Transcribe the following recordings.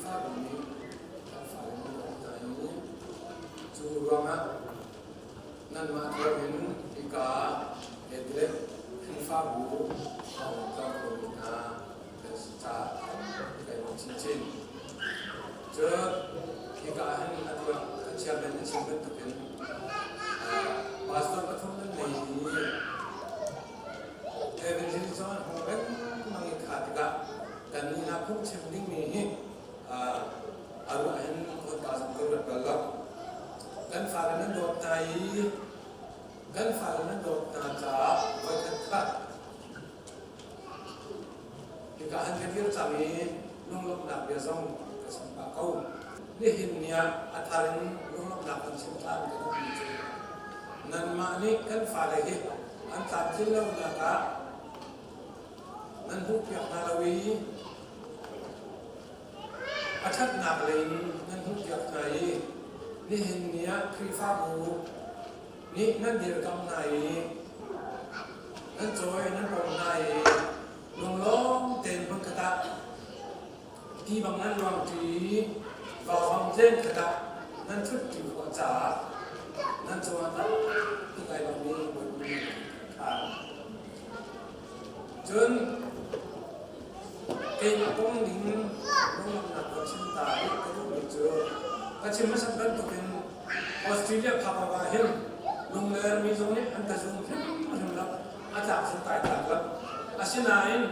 Khrihfabu nih kan fale nan dawt hna i cu ruangah nanmah thawngin hika Adelaide Khrihfabu a um tlawng khomi hna kan si caah kai lawm chinchin. Cun hika ah hin atu ah kan chairman a chim bantukin pastor pathum nan nei i evangelist zong an hung lengmang i kha tikah kannih hna phungchim dingmi hi a ruah hin khawtka zong kan rat bal lo. Kan fale nan dawt hna i kan fale nan dawt hna caah voikhat khat hika han ka dir cang i lunglawmhnak bia zong ka chim pah ko. Nihin ni ah a thar in lunglawmhnak kan chim ṭhan ka duhmi cu nanmah nih kan fale hi an tlamtlin lonak ah nan hmuhpiak hna lo i a ṭhatnak lei in nan hmuhpiak hna i nihin ni ah Khrihfabu nih nan dirkamh hna i nan cawi nan pom hna i lunglawm tein hmunkhat ah ti bang nan luangṭi i vauhang tleng khat ah nan ṭhutṭi khawh caah nan cungah tampi kai lomi Bawipa nih kha. Cun keimah kong ding lunglawmhnak ka chim ta i ka duhmi cu ka chim hmasat bantukin Australia phak awkah hin lungler mi zong nih an ka zum hrimhrim lo, a tlak zong kai tlak lo. Asinain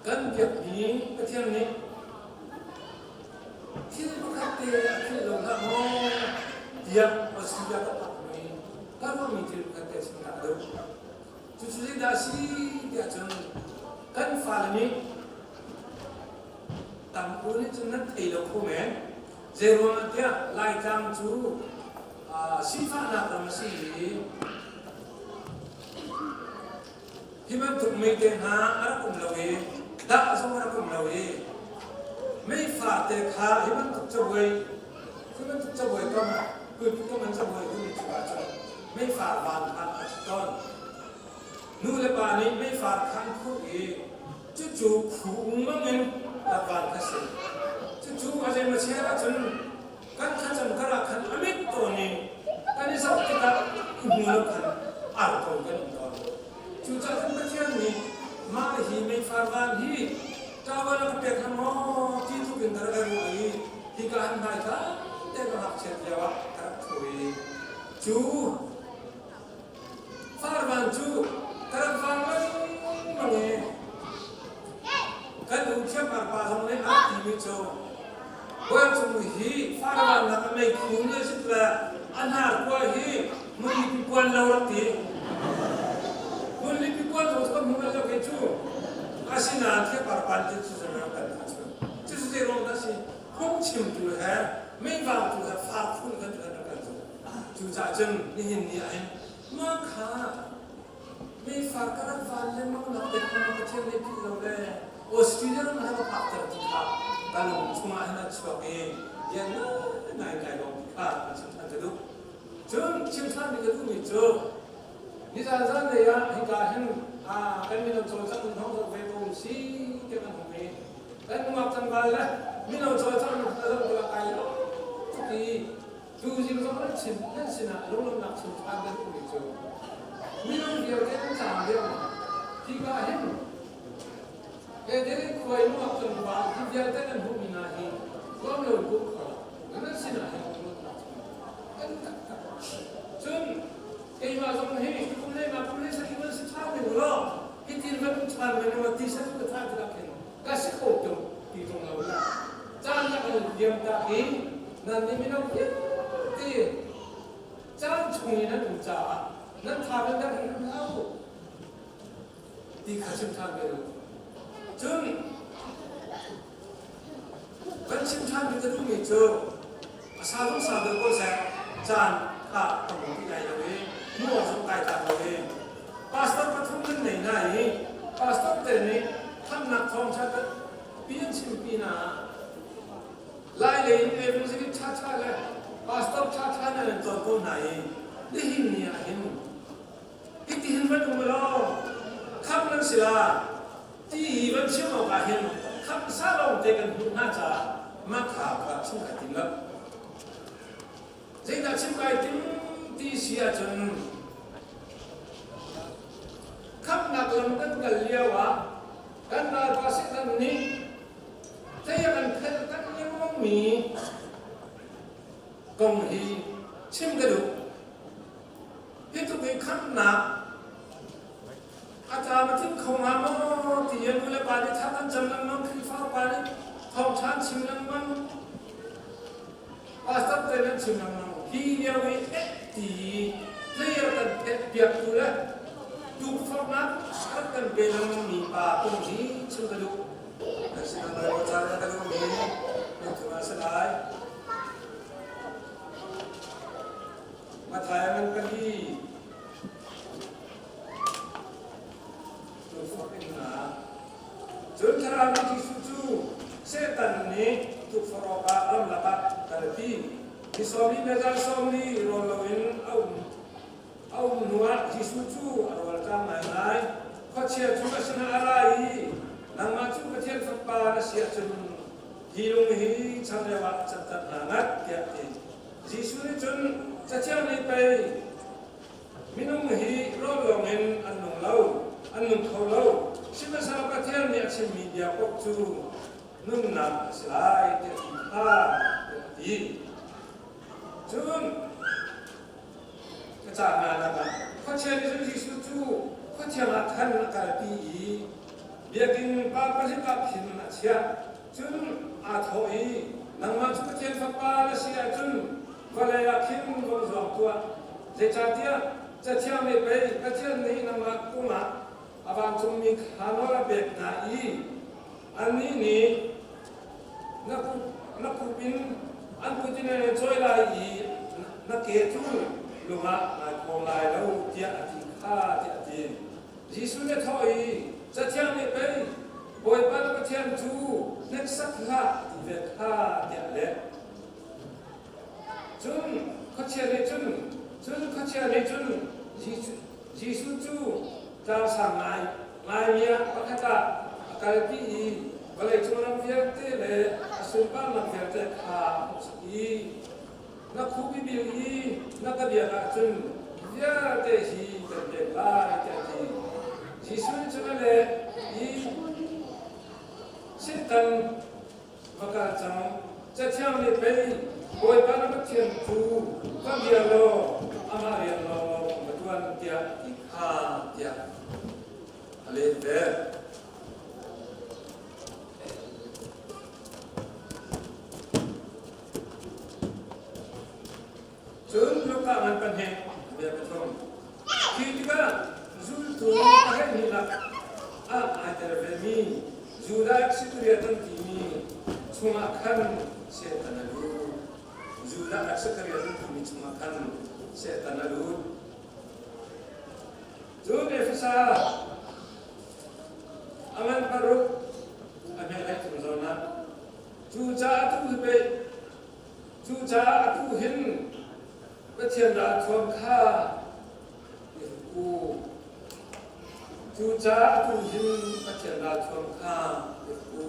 kan biakmi Pathian nih thil pakhat te a philh lo hlah maw tiah Australia ka phakmi ka ruahmi thil pakhat te chim ka duh. Cucu zeidah a si tiah cun kan fale nih tam u nih cun nan thei lo kho men. Zeiruangah tiah Laitlang cu sifahnak ram a si i hi bantuk meite hna a rak um lo i dah zong a rak um lo i meifa te kha hi bantuk cabuai hi bantuk cabuai kam kulpi kam an cabuai hun cu ahcun meifar van kha a si tawn. Nu le pa nih meifar kha an khuh i cucu khu ungmang in rak van kha si. Cucu a zeimaw chel ahcun kan thlacam karah khan a mit tawn i kan i zoh tikah i hmu lo khan ar ko kan um tawn. Cucaah cun Pathian nih mah hi meifar van hi ṭawan a ka pek hnga maw ti tluk in ka rak ruah i hika an hmai kha te ka ngakchiat lio ah ka rak tho i cu farvan cu ka rak vang lengmang i kan u thiam arpa zong nih a timi cu Bawichung hi farvan nak a mei khum le sit le a hnar kua hi munlipi puan lo rak ti. Munlipi puan zong kan hmu lo kei cu. Asinain thiam arpan ti cu rak kan kha cu. Cucu zei ruang dah si? Phungchimtu he meivangtu he far phun kan kan rak kan cu. Cucaah cun nihin ni ah hin mah kha meifar ka rak van lengmang nak te kha Pathian nih philh lo le Australia ram ah ka phakter ti kha ka lung chungah hin a chuak i bia ngai kai lawm ti kha kan chim ṭhan ka duh. Cun chim ṭhan mi ka duhmi cu nizan zanlei ah hika hin kan mino cawlcangh in hong zoh ve ko si tiah kan hung i kan nungak tlangval le mino cawlcangh a zoh tikah kai lawm tuk i Tuzing zong nan chim nan sinah lunglawmhnak chim ṭhan kan duhmi cu minung vialte an caang lio hika hin Eden khuai nungak tlangval hi vialte nan hmuhmi hna hi huam lo in um kho nan sinah hin lunglawmhnak chim kan taktak. Cun keimah zong hi kum le ma kum le sa hi van si ṭhan ning law hitin van um ṭhan ve ning ti sa ka ṭhan tikah khin ka si kho tuk ti ṭung lo la caan nak an liam tak i nan nih mino vialte caan chung i nan um caah nan tha nan dang hin hlah u ti kha chim ṭhan ve u. Cun kan chim ṭhan mi ka duhmi cu a sa zong sa deuh ko seh, caan kha ka hmu ti lai lo i hmu awk zong kai tlak lo i pastor pathum kan nei hna i pastor te nih khamhnak thawngṭha kan pi an chimpi hna. Lai lei in evangelist ṭhaṭha le pastor ṭhaṭha nan an cawn ko hna i nihin ni ah hin hitihin van um law khamh nan si la ti hi van chim awk ah hin khamh sa lawng te kan hmuh hna caah. Mah kha kha chim kai tim lo. Zeidah chim kai tim ti si ahcun khamhnak lam kan kal lio ah kan ralpa Satan nih thei a kan phelh kan lengmangmi kong hi chim ka duh. Hi tluk i khamhnak a tlam a tling kho hnga maw ti i nu le pa nih thla kan cam lengmang, Khrihfa upa nih thawngṭha an chim lengmang, pastor te nan chim lengmang. Hi lio i eh ti i player kan pek piaktu le tukforhnak a rak kan pe lengmangmi pa kong hi chim ka duh. Kan sinah Baibal ca na ka duhmi nan cungah a si lai. Matthai ngan pali tukforh in hna. Cun Thlarau nih Jesuh cu Satan nih tukforh awkah ramlak ah kalpi. Ni sawmi le zan sawmli rawl loin a um a um hnuah Jesuh cu a rawlṭam ngaingai. Khuachia cu a sinah a ra i, Nangmah cu Pathian Fapa na si ahcun hi lung hi changreu ah canter hna ngat, tiah a ti. Jesuh nih cun Cathiang nih pei minung hi rawl lawngin an nung lo, an nung kho lo, sihmanhsehlaw Pathian nih a chimmi bia paoh cu nunnak a si lai tiah a ti kha, tiah a ti. Cun ka ca hna lakah khuachia nih cun Jesuh cu khuathiang ah khan a kalpi i biakinn pa pahnih ah khin a chiah. Cun aa thawh i, Nangmah cu Pathian Fapa na si ahcun vawlei ah khin vung zuang tuah. Zeicahtiah Cathiang nih pei Pathian nih nangmah kungah a vancungmi kha nawl a pek hna i annih nih na kup in an kut in an cawi lai i na ke cu lung ah nai khawng lai lo tiah a ti kha tiah a ti. Jesuh nih a thawh i, Cathiang nih pei Bawipa na Pathian cu hneksak hlah ti ve kha tiah a leh. Cun khuachia nih cun cun khuachia nih cun Jesuh cu tlangsang ngai ngaimi ah pakhat ah a kalpi i vawleicung ram vialte le a sunparnak vialte kha a hmuhsak i na khup i bil i na ka biak ahcun vialte hi kan pek lai tiah a ti. Jesuh nih cun a leh i Satan va kal cang, Cathiang nih pei Bawipa na Pathian cu va bia law amah rian lawnglawng va ṭuan tiah a ti kha tiah a leh ve. Cun Luka ngan pahnih bia pathum. Khi tikah zultu a hleihnih lak ah ai tel vemi Judah Isakariot an timi chungah khan Satan a lut. Judah Isakariot an timi chungah khan Satan a lut. Cun Efesa a ngan paruk a hmeleh cung zawn ah Cucaah atu hi pei cucaah atu hin Pathian ralthuam kha i hruk u. Cucaah atu hin Pathian ralthuam kha i hruk u.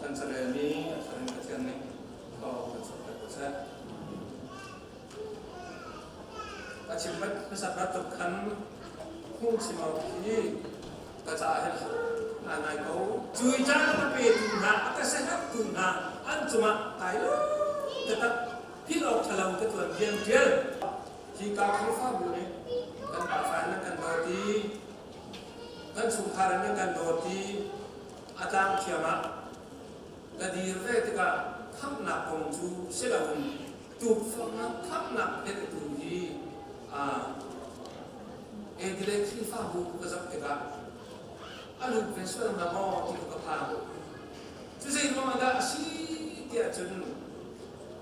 Kan carelmi a thar in Pathian nih thawng kan chuahter ko seh. Ka chim hmasat bantuk khan phungchim awk hi ka caah hin ngai ngai ko. Cui caan a petu hna, a ka siaherhtu hna an cungah kai lo taktak philh awk ṭhalo ka tuan rian ṭial. Hi ka Khrihfabu nih kan pafa in nan kan dawt i kan chungkhar in nan kan dawt i a tlang thiam ah ka dir ve tikah khamhnak kong cu si loin tukforhnak khamhnak pektu hi Adelaide Khrihfabu ka zoh tikah a lut ve sual hnga maw ti ka phang. Cu zei ruangah dah a si tiah cun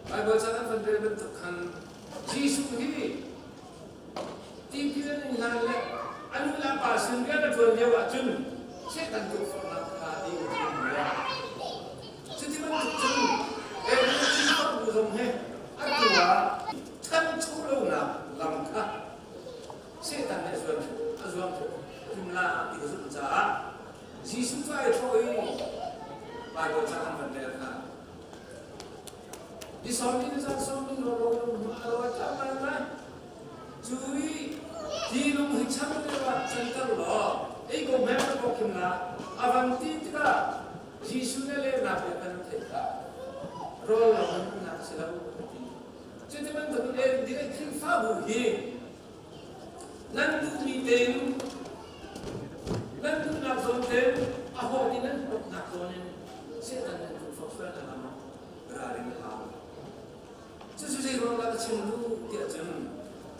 Baibal ca kan van rel bantuk khan Jesuh hi tipil an in hlan le a nu le a pa sin rian a ṭuan lio ahcun Satan tukforhnak kha a ing Cuti bantuk cun Adelaide Khrihfabu zong hi atu ah ṭhancho lonak lam kha Satan nih a zuam hrim la ti ka zumh caah Jesuh cu ai thawh i Baibal ca kan van rel kha. Ni sawm ni zan sawm ni ro ro ro a ro a tla ngai ngai. Cu i hi lung hi chang lio ah canter law ei ko hme ka ko khim la a van ti tikah Jesuh le lehnak bia kan theih kha rawl lawng in nunnak si lo a ti. Cuti bantuk in direct Khrihfabu hi nan duhmi tein nan duhnak zawn tein a haw ti nan hlawknak zawn in Satan nan tukforh sual hna hnga maw? Ralring a hau. Cucu zei ruang dah ka chim duh tiah cun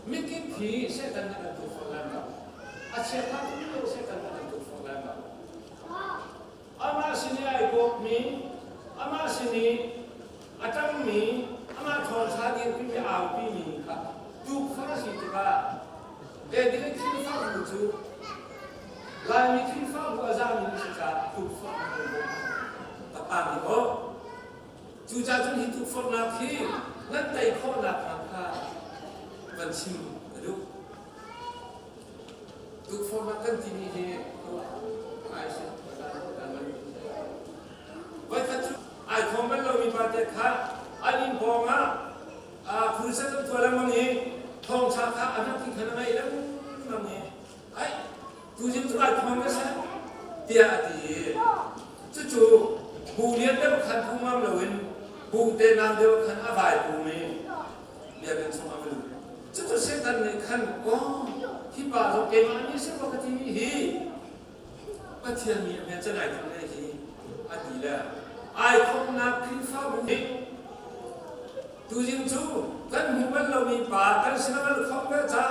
mikip hi Satan nih kan tukforh lai lo. A chiakha tuk lo Satan nih kan tukforh lai lo. Amah sin i ai kawpmi, amah sin i a ṭangmi, amah thawngṭha dirpimi aupimi kha tukforh a si tikah David Khrihfabu cu Laimi Khrihfabu a zami an si caah tukforhnak an bawmh. Ka phan i aw. Cucaah cun hi tukforhnak hi nan tei khawhnak hnga kha van chim ka duh. Tukforhnak kan timi hi ai si. Voikhat cu ai khawm bal lomi pate kha an inn pawng ah crusade an tuah lengmang i thawngṭha kha a hnakhi khan a ngaih lengmang i ai tuzing cu ai khawm ka seh tiah a ti i cucu bu lian deuh khan phu ngam loin bu te nang deuh khan a vai pum i biakinn chung a va lut. Cucu Satan nih khan, oh, hi pa zong keimah nih seh ka ti hi Pathian mi a hme can ai thong le hi a ti le ai khomnak Khrihfabu nih tuzing cu kan hmu bal lomi pa kan sin a kan khom ve ca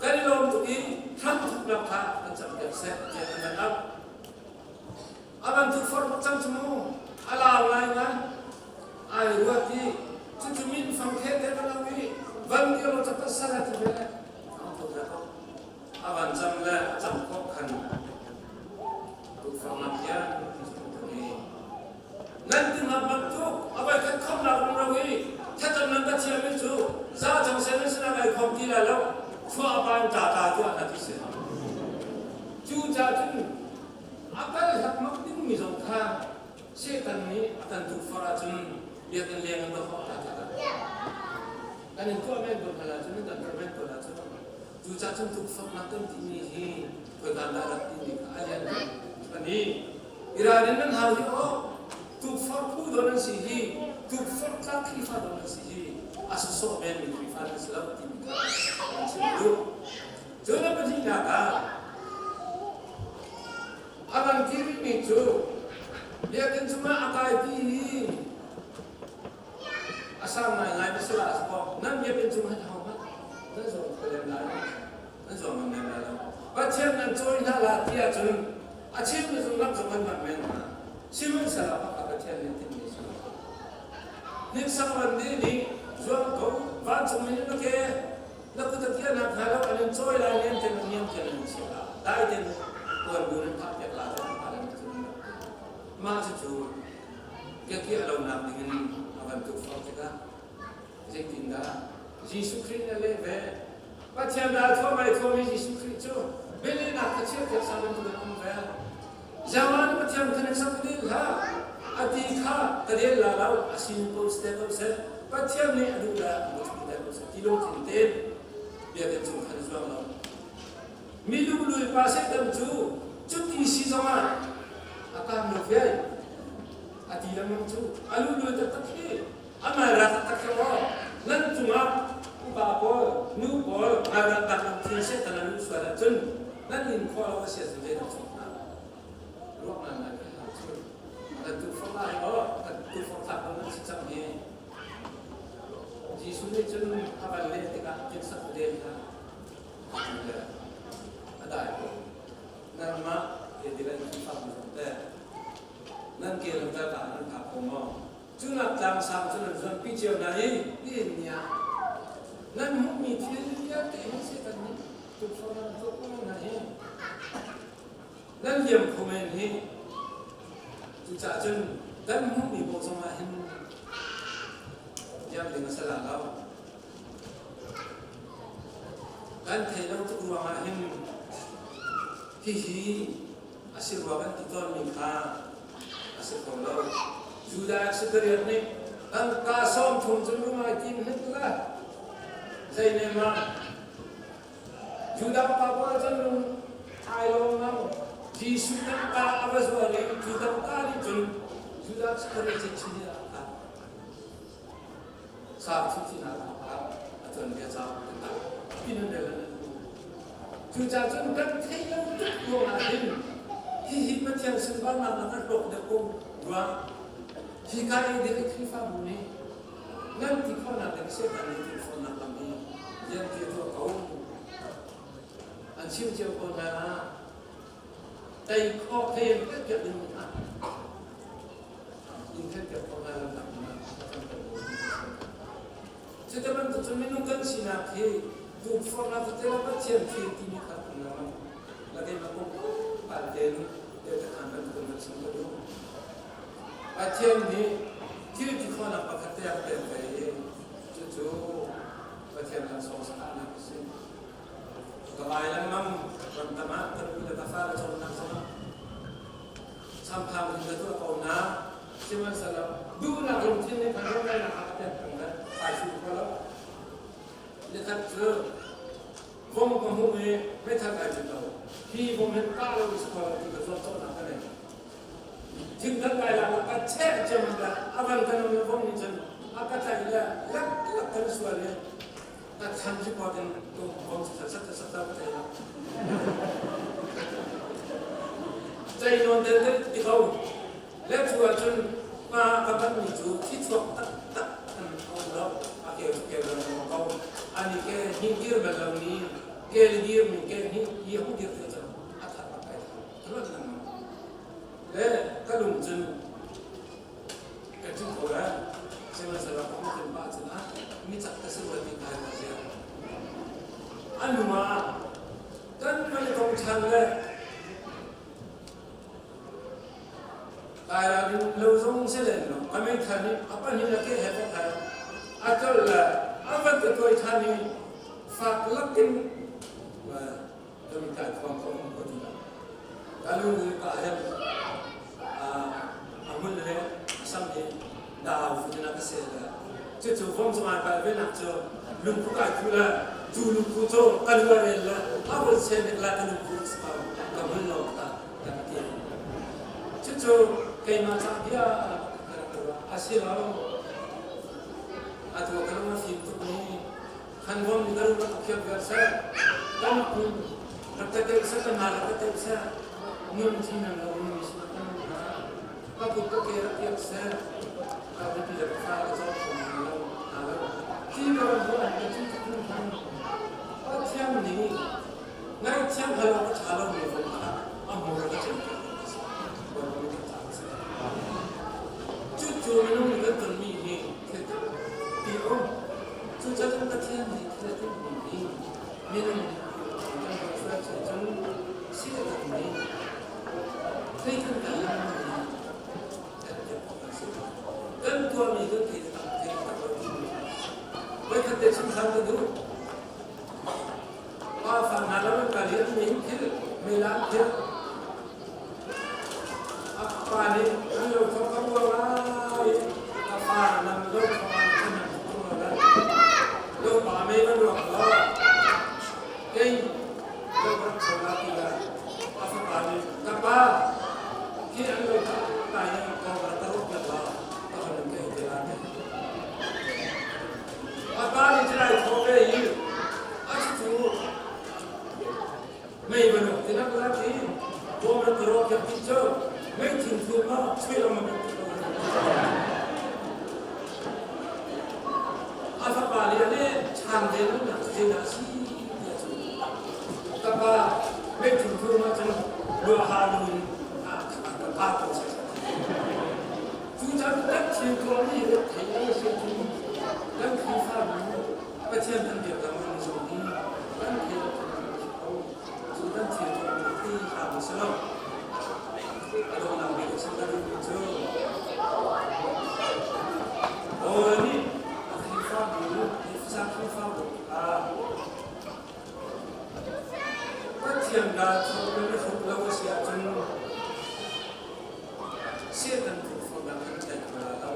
kan i lawm tuk i hramthoknak kha kan campiak seh tiah an van ap. A bantuk forh cang cu mu a lau ngai ngai ai ruat i cucu min fang khe te ka lo i van dir lo cak sal a ti ve a van cam le a cam khawh khan tukforhnak tiang nan ti ngam bantuk a voi khat khomnak um lo i thlacam nan ka thiam in cu za cang sen in sinah ai khom ti lai lo khua a pan ta ta tuah na ti si cu ca cun A kal hlakmak dingmi zong kha Satan nih a kan tukforh ahcun biakinn leng in va hawh hna hlah. Kan in tuah men ko hna ahcun, kan tuah men ko ahcun cucah cun tukforhnak kan timi hi khoikan dah rak timi kha a lian kan i Iran in nan hau hi aw tukforh phu don an si hi tukforh tlak Khrihfa don an si hi a sawsawh menmi Khrihfa nan si lo timi kha kan chim duh. Cun a pahnihnak ah a van ti rihmi cu biakinn cungah a kaipi hi a sang ngaingai na si la a si ko. Nan biakinn cung hin ahohmanh nan zuang kho lem lai lo. Nan zuang ngam lem lai lo. Pathian nan cawi hna la ti ahcun a chimmi zung lam zong an hman men hna. Sihmanhsehlaw pakhat Pathian nih tinhmi a si lo. Hniksak ran nih nih zuang ko vancung in na ke Na kut a kiahnak hnga lo an in cawi lai niam tein niam tein an in chiah la. Dai tein puan bu nan phah piak la te phah le cun mah cucu kiakiah lonak ding in a van tukforh tikah zeitindah Jesuh Khrih na leh ve? Pathian ral thuam ai thuam i Jesuh Khrih cu bialehnak kha chiah piak sa bantuk in um ve. Zaman Pathian khan in sak dil hlah. A ti kha ka del la lo a sin ko ste ko seh. Pathian nih a duh le a muthu te ko seh ti lungthin tein biakinn chung khan zuang lo. Mi luhlui pa Satan cu cuti si zongah a kam lo vial. A ti lengmang cu a luhlui taktak hi a ngai ra taktak khi maw nan cungah upa pawl nu pawl ngai lungthin Satan a luh sual ahcun nan in khawh lo a si ahcun zeidah chuak hnga ruah ngai ngai ka hau cu kan tukforh lai aw kan tukforh tlak lo nan si cang hi Jesuh nih cun a van leh tikah tiksak den kha a ti le a dai ko nangmah ke dilan Khrihfabu zong teh nan ke lam ta nan phak ko maw Cu nak tlangsang cu nan zuanpi cio hna i nihin ni ah nan hmuhmi thil vialte hi Satan nih tukforh nan tuah ko hna hi nan liam kho men hi. Cucaah cun kan hmuhmi paoh zongah hin liam ding a si la lo. Kan thei lo tuk ruangah hin hihi a si rua kan ti tawnmi kha a si kho lo. Judah Iscariot nih Tangka 30 cun rumai tim hnik la. Zei ne ma Judah pa pawl cun ai lawm ngam. Jesuh tangka a va zuar i cu tangka nih cun Judah Iscariot chin ah a sa chinchin ah a tuanbia cauk kan tak tin an rel an Cucaah cun kan theih lo tuk ruangah hin hihi Pathian sunparnak ah kan hlawk deuh ko rua. Hi ka i ding i Khrihfabu nih nan ti khawhnak ding Satan nih tukforhnak lam hi rian ti a tuah ko. An chim cio ko hna. Tei khawh thei an piak ding hna. In kan piak khawh hna lam nak hna. Cuti bantuk cun minung kan sinak hi tukforhnak tete le Pathian thil timi kha kan lengmang. La keimah kong pumpak tein tehtekhan bantuk in ka chim ka duh. Pathian nih thil ti khawhnak pakhat te a ka pek ve i cucu Pathian laksawng sakahnak a si. Ka vai lengmang ramtam ah ka nupi le ka fale cawnnak zongah samphang in ka tuah ko na sihmanhsehlaw duhnak lungthin nih khan rawhralnak ah a pek peng le ai hruh kho lo. Nikhat cu vom ka hmuh i meithal kai cit lo. Hi vom hin kah lo i si ko lo ti ka zuam cawhnak ka nei. Thingthal kai lak ah ka cheh cem le a van kan um le vom nih cun a ka tlaih le lak lak kan sual i ka than ci pot in tum vom sat sat sat ka thei lo. Cei nawn den den ti ko. Le cu ahcun pa ka batmi cu thi chuak taktak an um lo. A keu cu keu lengmang ko. Ani ke hnih dir bal lo ni ke le dir mi ke hnih hi hung dir te cang a that bak kai ruat lengmang. Le ka lung cun ka ṭih ko lai. Sihmanhsehlaw ka hung tlun pah cun ah mi cak ka si rua ti kai ka zia. A hnu ah kan van i tong ṭhan le Lai in lo zong si len lo. A meithal nih a pahnih le ke he pakhat a tlolh le a van ka tuai ṭhan i fak lakin kan kai khuang ko ko ti lo. Ka lu ka hem a hmun le a sam hi dau futin a ka seh le cucu vom cu ai bal ve nak cu lungphu kai phu le cu lungphu cu ka lu a rel le a vun seh nek la ka lungphu ka hmun lo ka kan ti. Cucu keimah ca bia ka rak ruah a si lo. Atu ka lung a fim tuk mi khan vom nih ka lung rak khiap viar seh, kan kun rak ka teuh seh, ka hna rak ka teuh seh, nun thin lo mi sin kan um hna. Ka kut ka ke rak kiak seh, ka nupi le ka fa ka cawm kho hna lo, hna lo. Ti ka rak ruah ka cu ka kun khan Pathian nih Ngaihthiam hal awk a ṭha lomi kong kha a hmur a cempiak a si. Bawipa nih kan caah a si. Cucu minung nih kan tonmi hi thil tampi a um. Cucaah Pathian nih thil a timhmi hi minung nih kan ruat sual cun Satan nih thei kan kal lengmang i kan piak awk an si. Kan tuahmi kan thei tak thei tak lo timi voikhat te chungkhar ka duh. Pa fa hna lo an kal i an min thil meilan thil a pa nih an lo thok ka ruang lai a fa lam lo thok an kan an thok lo lo pa mei van ruak lo kei lo rak cho la ti la a fapa nih ka pa khi an lo thok tai ni ko ra ta ruak la ka kan ke te la te A pa nih cun ai thawh ve i a cu mei bantuk tinak lak i bawm rak ka rawh piak ti cu mei thingthur ma chui lo ma bantuk lo. A fapa nih a leh chan ve lo nak cu zeidah a si tiah cu ka pa mei thingthur ma cun luaha lu in a ka pa ko seh. Cu caan kan thil tuahmi hi thei lo si cu kan Khrihfabu Pathian kan biak lengmang zong hi kan thei lo si ko. Cu kan thil tuahmi thei hram a si lo. A donghnak bik a chim ka duhmi cu Paul nih a Khrihfabu, Efesa Khrihfabu ah Pathian dah thawk in a hruk lo a si ahcun Satan tukforhnak kan tlaih hna lo.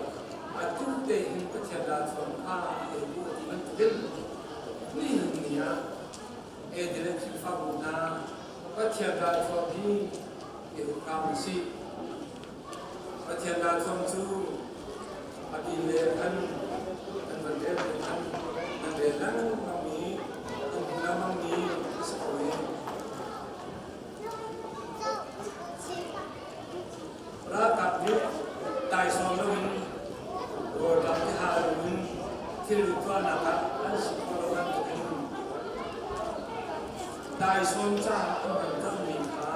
Atu te hin Pathian ralthuam kha ei u a ti bantukin nihin ni ah Adelaide Khrihfabu hna Pathian ralthuam hi i uk hram u sih. Pathian ralthuam cu a bi le khan kan van rel le khan nan rel lengmangmi kan hmu lengmangmi a si ko i Ralkap nih taisawm loin rawlṭam ti ha loin thilri tuahnak ah an si khawh lo bantukin taisawm caah an hman tawnmi kha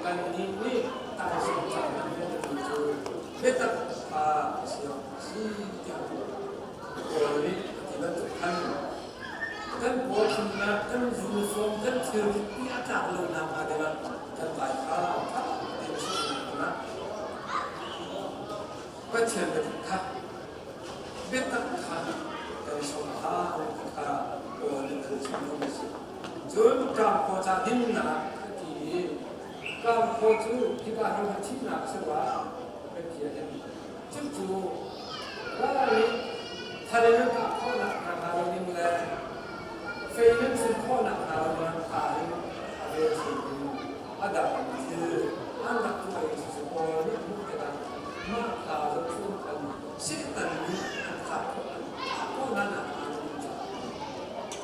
kannih nih taisawm caah hman ve timi cu biatak kha a si awk a si tiah Paul nih a ti bantuk khan kan pawcawmnak, kan uniform, kan thilrit pi a tlak lonak hnga dingah kan vai kha ṭha tein sawhnak dingah Pathian biatak kha biatak kha kan sawm kha kha Paul nih kan chim lomi a si. Cun ṭangphaw ca dinnak a ti i ṭangphaw cu hika ram hi thihnak a si rua kan ti ahhin Cucu ral nih thal in an kah khawhnak hna hnga lo ding le fei in an chun khawhnak hna lo ding kha in a velchum in a dang thil an rak tuah i cucu Paul nih a hmuh tikah mah kha zohchun khan Satan nih an thah khawh an thah khawh hna nak hnga lo ding caah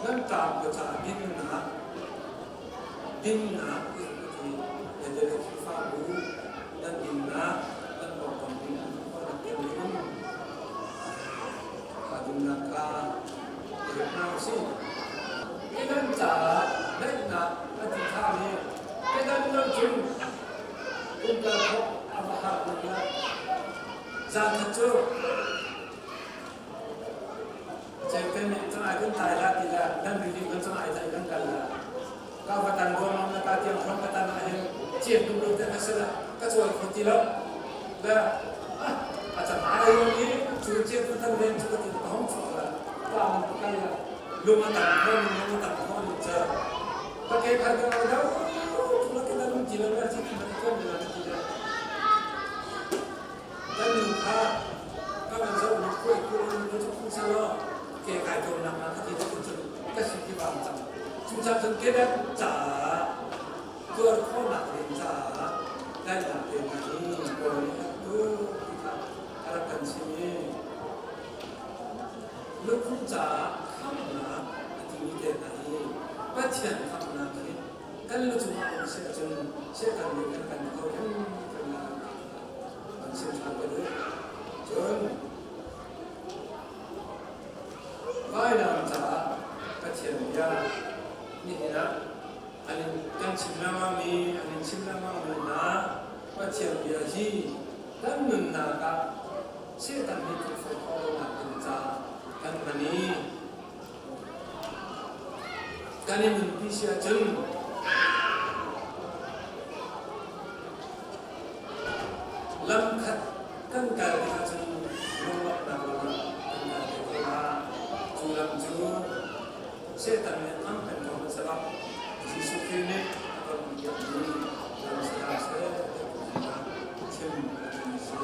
nan ṭam ka caah dinnak dinnak ti le Khrihfabu nan dinnak nan pawngkam ning an khawhnak tiang in kha dinnak kha i rep hna usih. Kedan caah daihnak a ti ṭha i kedan lo cun umkal khawh a va har tuk lai. Zan khat cu Ceute nih cang kan tai la ti la nan rili kan cang ai tai kan kal la ka va tan ruangmang na ka tiang thong ka tan ah hin cian tum lo te kha sila ka cawl kho ti lo le a cang ai rong i cu cian tu tan len cu ka ti ka hong chuak la ka man ka kal la lung a tam kho ning lung a tam kho ning cha ka ke kha ka do tu la ke na lung ti lo la chi ti ma ti tuan la ti la Kan nu kha ka van zoh i khuai khuai in ka cuk seh law ke kai dawmnak ah ka ti cun cun ka si ti bang cang. Cucaah cun kedan caah tuar khawhnak ding caah daihnak te hna hi Kawl nih a tu ti kha a rak kan chim i lukhum caah khamhnak a timi te hna hi Pathian khamhnak hi kan lu cungah um si ahcun Satan nih kan kan kho hrimhrim lai lo ti kha an chim ṭhan ka duh. Cun vainam caah Pathian bia nihin ah an in kan chim lengmangmi an in chim lengmangmi hna Pathian bia hi kan nunnak ah Satan nih tukforh khawh lonak ding caah kan hman i Kan i nunpi si ahcun lamkhat kan kal tikah cun lungrawknak lam ah kan kal te ko la. Cu lam cu Satan nih an kan ko hmasa bak Jesuh Khrih nih a kan piakmi lam si hlah seh tiah chim a duhmi si.